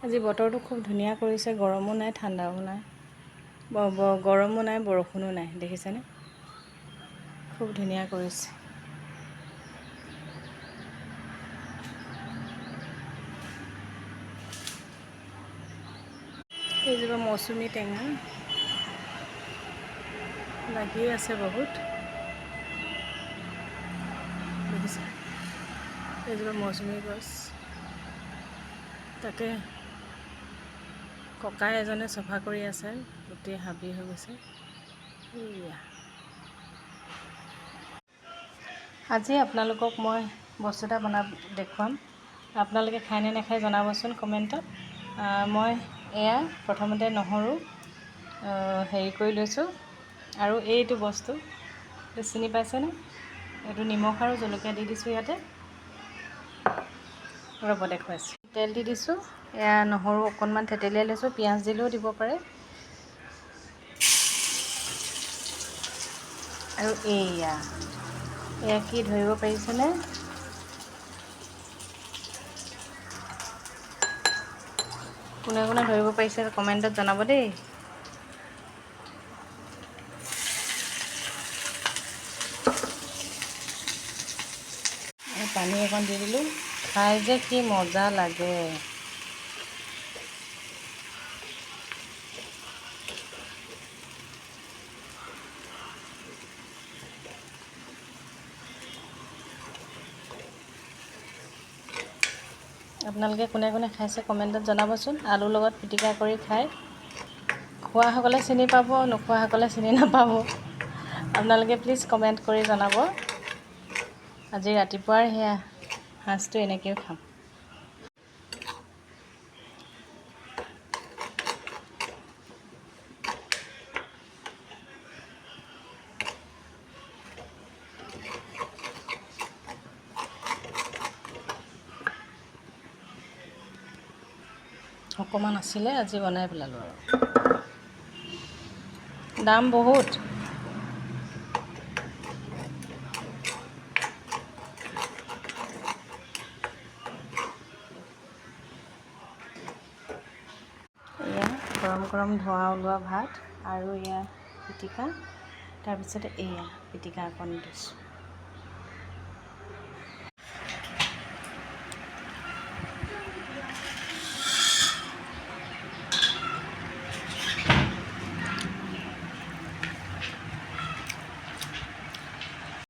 আজি বতৰটো খুব ধুনীয়া কৰিছে, গৰমো নাই, ঠাণ্ডাও নাই, গৰমো নাই, বৰষুণো নাই, দেখিছেনে? খুব ধুনীয়া কৰিছে। এইজোপা মৌচুমী টেঙা লাগি আছে বহুত, দেখিছে? এইজোপা মৌচুমী গছ, তাকে ককাই এজনে চফা কৰি আছে, গোটেই হাবি হৈ গৈছে। এইয়া আজি আপোনালোকক মই বস্তু এটা বনাই দেখুৱাম, আপোনালোকে খায়নে নাখায় জনাবচোন কমেণ্টত। মই এয়া প্ৰথমতে নহৰু হেৰি কৰি লৈছোঁ। আৰু এইটো বস্তু চিনি পাইছেনে? এইটো নিমখ আৰু জলকীয়া দি দিছোঁ ইয়াতে, ৰ'ব দেখুৱাইছোঁ। তেল দি দিছোঁ, এয়া নহৰু অকণমান থেতেলিয়াই লৈছোঁ, পিঁয়াজ দিলেও দিব পাৰে। আৰু এয়া এয়া কি ধৰিব পাৰিছেনে? কোনে কোনে ধৰিব পাৰিছে কমেণ্টত জনাব দেই। পানী অকণ দি দিলোঁ, খাই যে কি মজা লাগে। আপোনালোকে কোনে কোনে খাইছে কমেণ্টত জনাবচোন। আলুৰ লগত পিটিকা কৰি খাই খোৱাসকলে চিনি পাব, নোখোৱাসকলে চিনি নাপাব। আপোনালোকে প্লিজ কমেণ্ট কৰি জনাব। আজি ৰাতিপুৱাৰ সেয়া সাজটো এনেকৈও খাম। অকণমান আছিলে আজি বনাই পেলালোঁ আৰু। দাম বহুত। এয়া গৰম গৰম ধোঁৱা ওলোৱা ভাত আৰু এয়া পিটিকা, তাৰপিছতে এয়া পিটিকা অকণ দিছোঁ।